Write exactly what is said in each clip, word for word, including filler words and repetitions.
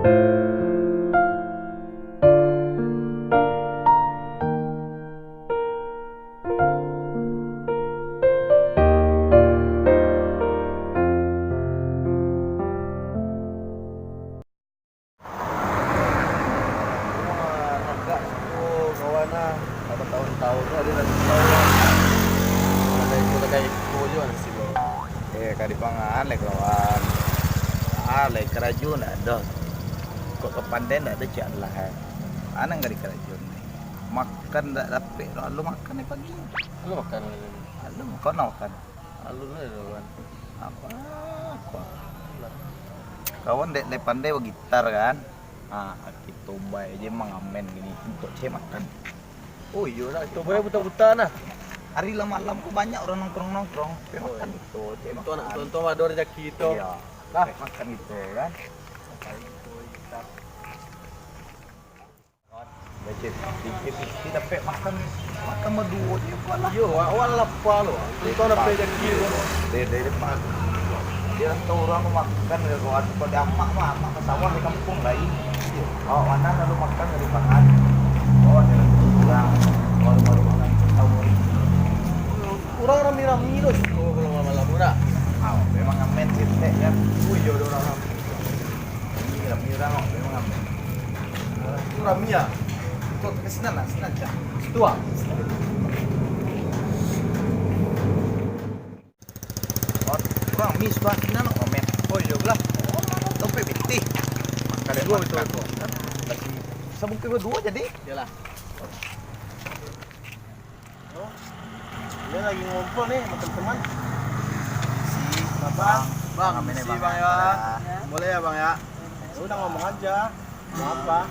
Wah, tagak siko kawan ah. Lah batahun-tahun tu ado nasi bawang. Kalau iko tagak iko jo nasi bawang. Eh, ka dipangan lai kawan. Ah, lai karajo ndak ado. Kok ka pandai ndak ado cak lah. Anang ka dikarajo. Makan ndak dapek, lalu makan ni pagi. Lalu makan. Lalu makan lah makan. Alun lah tu, kawan. Apa? Apa? Kawan dek, dek pandai bagitar, kan? Ah, kito bae je mangamen gini, untuak cewek makan. Oh, iyo lah, kito bae buta-buta nah. Hari lah malam ko banyak urang nongkrong-nongkrong, cewek makan kito, cewek makan. Untuak anak tuntung ado rezeki kito. Iyo. Lah. Cewek makan kito, kan? Becek, dikit-dikit dapek makan, makan baduo je kuat lah. Iyo, awak, awak lapa lo. Itu dapek rezeki lo. Dari, dari depan. Dia tahu urang tu makan dari luar, kalau di amak mah, amak ke sawah di kampung lain. Iyo. Awak mana lalu makan dari pangan. Awak dari urang, baru-baru makan tahu. Urang rami-rami lo, kalau malam-malam tu dah. Ah, memang ngamen sih, Tek, kan. Oh, iyo, ada urang rami. Rami, rami urang, memang ngamen. Itu rami ya? Itu ke sinan lah, sinan cah. Situ ah. Oh, urang rami suka sinan kok, men. Oh, iyo lah. Dompet pitih. Makan dua makan. Betul, betul. Kan? Lagi sabungkuih baduo jadi. Iyolah. Oh. Dia lagi ngumpul nih sama teman-teman. Si Bang. Bang, Bang, misi, Bang, Bang, ya. Boleh ya, Bang, ya? Ya udah, ngomong aja. Mau apa?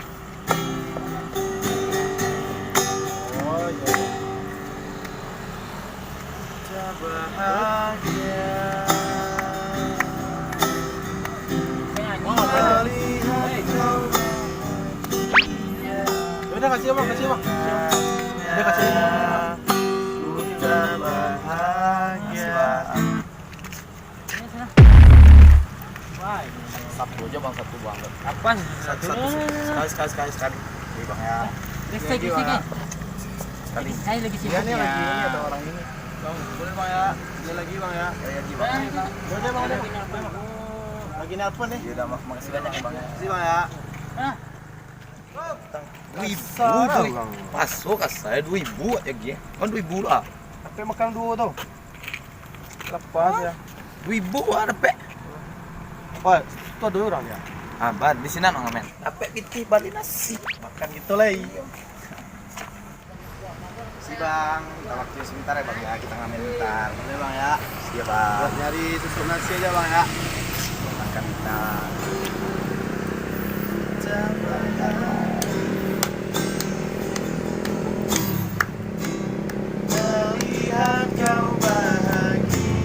Oh, iya. Kita bahagia. Mau apa? Melihat kau bahagia. Ya udah, kasih, Bang, kasih, Bang. Udah, kasih. Ku tak bahagia. Satu aja, Bang, satu, Bang. Apa? Satu, satu, sekali, sekali, sekali, sekali. Ini, Bang, ya. Ini lagi, Bang, ya. Sekali. Saya lagi sibuk, ya. Ini lagi, ini ada orang ini. Bang, boleh, Bang, ya? Ini lagi, Bang, ya. Ini lagi, Bang. Boleh, Bang, boleh, Bang. Lagi nelpon nih. Ya udah, mak-, makasih banyak, Bang, ya. Makasih, Bang, ya. Duo ribu, duo ribu. Paso ka saya, duo ribu aja, Gi. Kan duo ribu lah. Sampai makan duo tu. Lapar ya. Duo ribu ah, dapek. Apa? Tu ada orang ya? Ah, ban, di sini nak ngamen. Dapek pitih bali nasi. Makan gitu lah, iyo. Si Bang, kita waktu sebentar ya, Bang, ya. Kita ngamen bentar. Boleh, Bang, ya? Iya, Bang. Buat nyari tusuk nasi aja, Bang, ya. Makan bentar. Melihat kau bahagia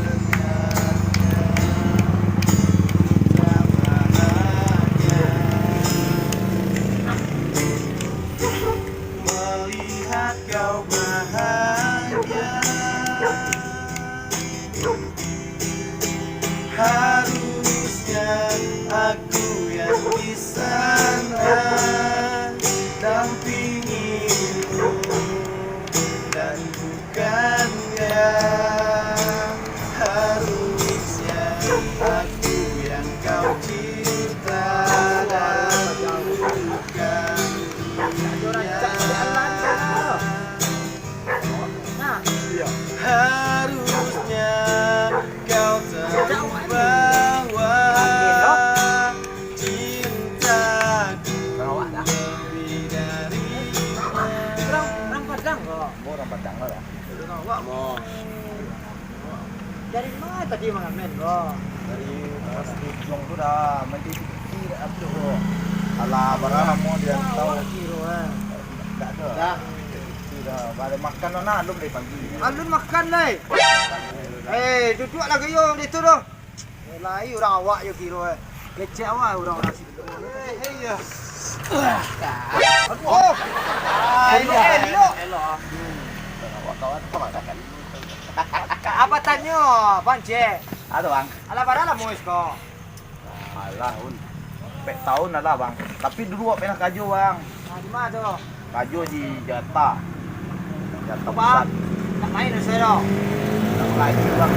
dengannya, tak bahagia. Melihat kau bahagia. Harusnya aku yang di sana dampingimu, dan bukannya harusnya aku yang kau cinta dan bukan dia. Harusnya kau tahu bahwa cintaku lebih dari orang, orang Padang kok. Mau orang Padang lah. Orang awak mau. Dari ma tadi mangamen ko? Dari pas di ujung tu dah, main di T V dah, abis tu. Alah, bara lamo di rantau. Awak kiro, eh. Ndak ado. Dah. Di T V dah, bara makan lah, nah, alun dari pagi. Alun makan lai. Eh, duduak lah gayo di tu tu. Eh, lai urang awak yo kiro, eh. Kecek awak urang-urang situ. Eh, eh, yo. Aduh. Oh. Ah, elok, elok. Elok. Awak kawan tu makan. Ka-, apa tanyo, Bang Jack? Ado, Bang. Alah, bara lamo siko? Alah, Un. Ampek taun lah, Bang. Tapi dulu awak pernah karajo, Bang. Ah, di ma tu? Karajo di Jakarta. Jakarta Pusat. Nak main tu, Sero? Nak lagi, Bang.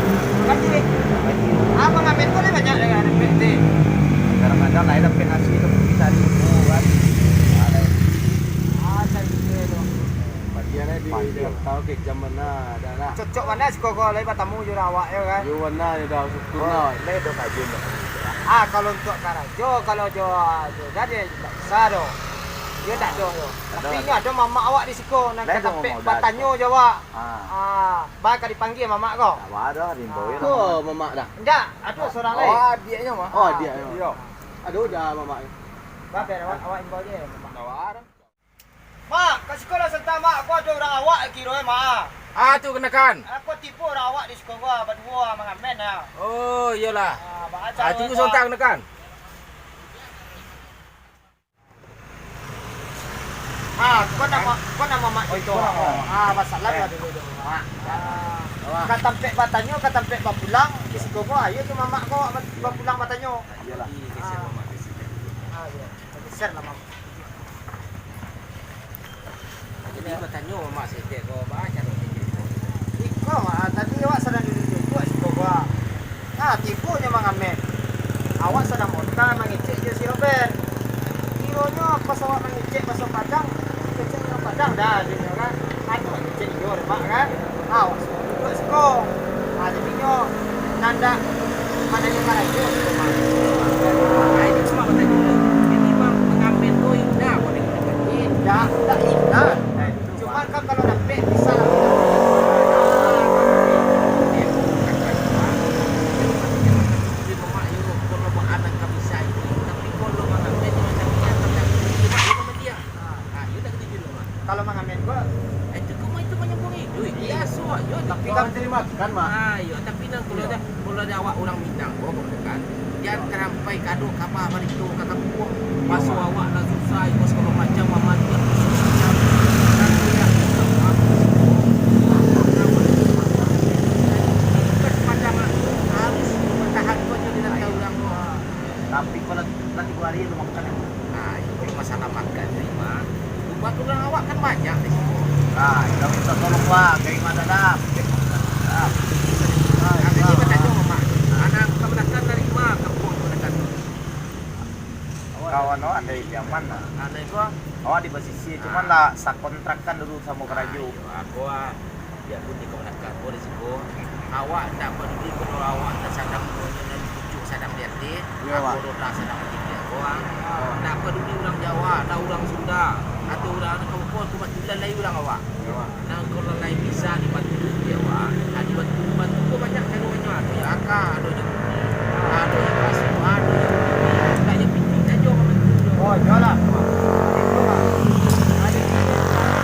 Gaji? Gaji. Abang ambil tu lah banyak dengan P T. Kadang-kadang lah, dapek nasi tu, kita di rumah, kan. Ah, cari duit tu. Bagian eh di Jakarta, oke, jam mana, dah, dah. Cocok bana siko ko, lai batamu jo urang awak, yo kan? Yo, bana, yo, dah, syukur lah. Lai dah karajo, Bang. Ah, kalau untuak karajo, kalau jo, jo, dah, dia tak bisa doh. Dia tak doh, yo. Tapi inyo ado mamak awak di siko, nan ka tampek batanyo jo awak. Ah. Ah, ba ka dipanggia mamak ko? Tak ba dah, diimbau je lah. Ko mamak dah? Indak, ado surang lai. Oh, adiaknyo, Mak. Oh, adiaknyo. Iyo. Ado dah mamak. Ba, biar awak, awak imbau je, mamak. Mak, ka siko lah santa, Mak. Ko ado urang awak kiro, eh, Mak. Ah, tu kamanakan? Ah, ko tibo urang awak di siko ko, baduo mangamen, ah. Oh, iyolah. Ah, ba-, ah, tunggu sabanta kamanakan. Ah, ko namo, ko namo Mak itu. Ah, basalam lah dulu tu. Mak. Ah, ka tampek batanyo, ka tampek bapulang, di siko ko, ayo tu mamak ko ba-, bapulang batanyo. Iyolah. Ah, iyo. Share lah, Mak. Jadi, batanyo Mak saketek ko, ba caro saketek ko. Iko, ah, tadi awak sadang duduak-duduak siko ko, ah. Ah, tibo nyo mangamen. Awak sadang monta mangecek jo si Robert. Kironyo pas awak mangecek baso Padang, kecek urang Padang dah, dinyo kan. Aduh, kecek iyo deh, Mak, kan. Ah, awak suruh duduak siko. Ah, jadinyo, nandak mananyo karajo siko, Mak. Ah, itu cuma batanyo. Jadi, Bang, mangamen ko indak, Bang? Indak, indak indak. Cuman kan kalau dapek bisa lah. Kalau mangamen ko, eh, itu mah, itu mah nyambung iduik. Biaso ajo. Tapi kan cari makan, Mak. Ah, iyo, tapi nang kalau ado, kalau ado awak urang Minang ko, kan, jan tarampai kado kaba barito ka kampuang. Baso awak lah susah, iko sagalo macam, mamati, iko sagalo macam. Tapi kalau lah, lah tigo hari lu makan, ya? Ah, iyo, kalau masalah makan tu, Mak, rumah tu urang awak kan banyak di siko. Ah, iyo, minta tolong, Bang, dari ma dah? Tapi dia batanyo, Mak, anak kamanakan dari ma, kampuang kamanakan. Kawan awak dari Yaman, nah. Anak itu, ah? Awak di basisi, cuman lah sakontrakan dulu samo karajo. Ah, iyo, aku, ah, biarpun di kamanakan ko di siko, awak ndak paduli kalau awak ndak sadang, nan pucuak sadang di ateh, iyo, Mak, aku roda sadang di ateh ko, ah. Ndak paduli urang Jawa, lah urang Sunda, atau urang, atau ko, kebetulan lai urang awak. Iyo, Mak. Nah, kalau lai bisa dibantu di awak, nah, dibantu, bantu ko banyak caronyo, ado jo akal, ado jo bukti, ado jo kasih, ado jo bukti, ndak jo pitih sajo mambantu. Oh, iyolah. Itu, Mak. Ado pitih,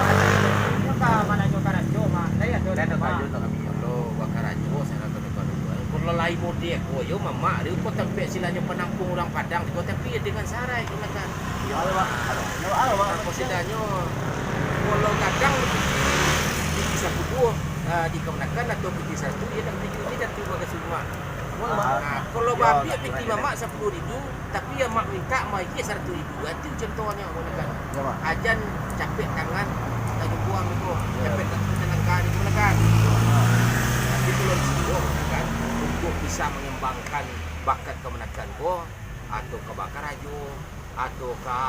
ado pitih. Itu ka mananyo karajo, Mak. Lai ado, lai ado karajo, Mak. Kalau bakarajo, salah satu baru. Kalau lai model ko, yo, mamak, ado ko tampek silanyo panampuang urang Padang ko, tapi yo dengan sarai, kamanakan. Yo, Mak. Yo, Mak. Nah, ko silanyo, kalau gadang pitih, pitih sapuluah, ah, di kamanakan atau pitih saratuih, yo, tapi pitih tu bagas rumah. Nah, kalau babiak pitih mamak sapuluah ribu, tapi yo mak mintak maagiah saratuih ribu, itu contohnyo, kamanakan. Yo, Mak. Ajan capek tangan, tajumbuang ko, capek tangan, kamanakan. Tapi kalau di siko, kamanakan, untuk bisa mangambangkan bakat kamanakan ko, atau ka bakarajo, atau ka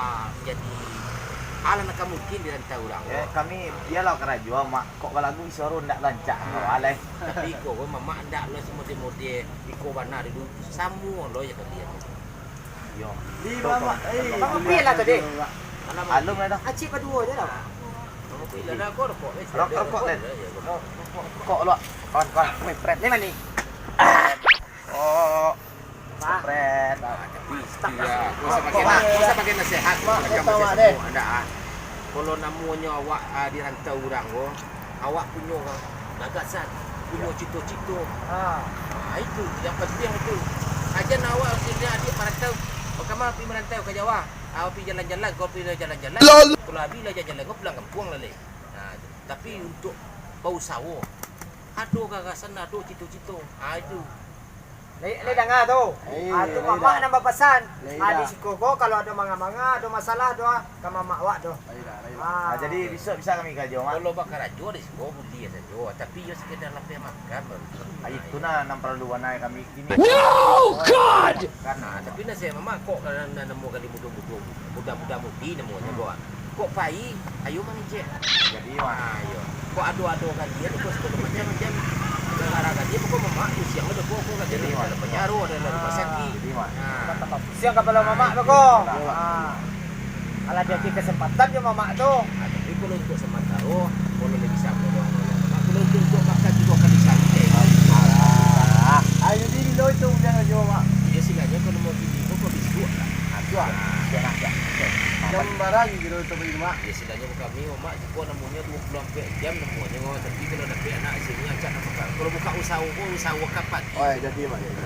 jadi alah nan ka mungkin di rantau urang ko. Eh, kami bialah karajo, Mak. Kok balagu suaro ndak rancak, Mak, alai. Tapi ko, ko mamak ndak lo samode-mode, iko bana dulu, samo lo yo kalian. Yo. Di mamak, eh, mamak kopi lah tadi. Alun lah dah. Acik baduo je lah. Mamak kopi lah dah, ko rokok, eh. Rokok, rokok, Len. Rokok lo. Kawan, kawan. Weh, pret. Ni mani? Oh. Pret. Tapi, iyo, ko sabagai, ko sabagai nasihat, Mak, macam nasihat deh. Ndak, ah. Kalau namonyo awak, ah, di rantau urang ko, awak punyo gagasan, punyo cito-cito. Ah, itu yang penting itu. Ajan awak sini adik marantau, bakama pi marantau ka Jawa, ah, pi jalan-jalan, ko pi jalan-jalan. Kalau abih lah jalan-jalan, ko pulang kampuang lah, leh. Nah, itu. Tapi untuk bausaho, ado gagasan, ado cito-cito. Ah, itu. Eh, lai danga tu. Iyo, ah, tu lai mamak dah. Nan bapasan. Lai ah, dah. Di siko ko, kalau ado manga-manga, ado masalah tu, ah, ka mamak awak tu. Lai dah, lai dah. Ah. Ah, jadi bisuak bisa kami karajo, Mak? Kalau bakarajo di siko, buliah sajo. Tapi iyo sakadar lapeh makan baru. Ah, itu nah, nan paralu bana kami kini. Oh, God! Kan, ah, tapi nasihat mamak, kok nan, nan namuah kali mudo-mudo, muda-muda mudi namuahnyo, hmm, ko, ah. Kok pai, ayo mangecek. Jadi, Mak. Ah, iyo. Kok ado-ado kan dia tu, kok suko macam-macam. Gara-gara kan dia, pokok mamak tu siang ado, kok, kok kan dia. Jadi, Mak. Dalam penjaro, ada dalam rumah sakit. Jadi, Mak. Ah. Siang kapalo mamak tu, ko. Iyo, Mak. Ah. Alah, jadi kesempatan jo mamak tu. Ah, tapi kalau untuk sementaro, kalau lagi samo doang, kalau untuk, untuk makan tigo kali sahari, ya. Ah. Ayo, jadi bilo itu ujan aja, Mak. Iya, silanya kalau mau gini, kok, kok bisuak lah. Ah, bisuak. Ah. Bisuak lah, bisuak. Jam bara kiro itu bali, Mak? Iya, silanya kami, Mak, jiko namuahnyo duo puluah ampek jam namuahnyo, tapi kalau dapek anak hasilnyo acak nak makan. Kalau buka usaha ko, usaha kapan? Oh, jadi, Mak, jadi.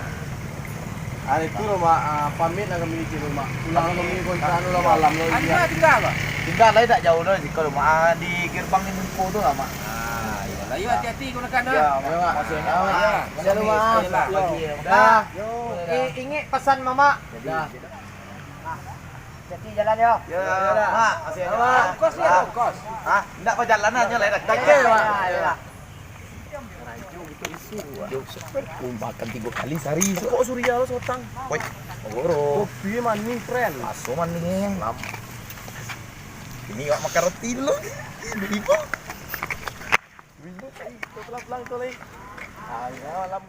Ari tu lo, Mak, ah, pamit lah kami di siko, Mak. Pulang kami kontrak lo lah malam lo. Anda tinggal, Mak? Tinggal lah, tak jauh doh, siko lo, Mak. Ah, di gerbang di muko tu lah, Mak. Ah, iyolah. Iyo, hati-hati gunakan, ah. Iyo, Mak. Iyo, Mak. Makasih, Mak. Iyo. Makasih, Mak. Iyo, Mak. Dah. Yo, i-, ingek pasan mamak. Jadi, dah. Ah, hati-hati jalan yo. Yo, yo, yo, dah. Mak, makasih, Mak. Ongkos yo, ongkos. Hah? Ndak, pajalanan nyo lah, dah. Oke, Mak. Iyo, iyo. Yo, sepet, makan tigo kali sehari. Kok Surya lo sotang? Woi, ogoro. Kopi manih, friend. Aso manih. Lam. Ini awak makan roti dulu. Ini ibu. Ibu, pelan-pelan tu, Lei. Ah, ya, lam.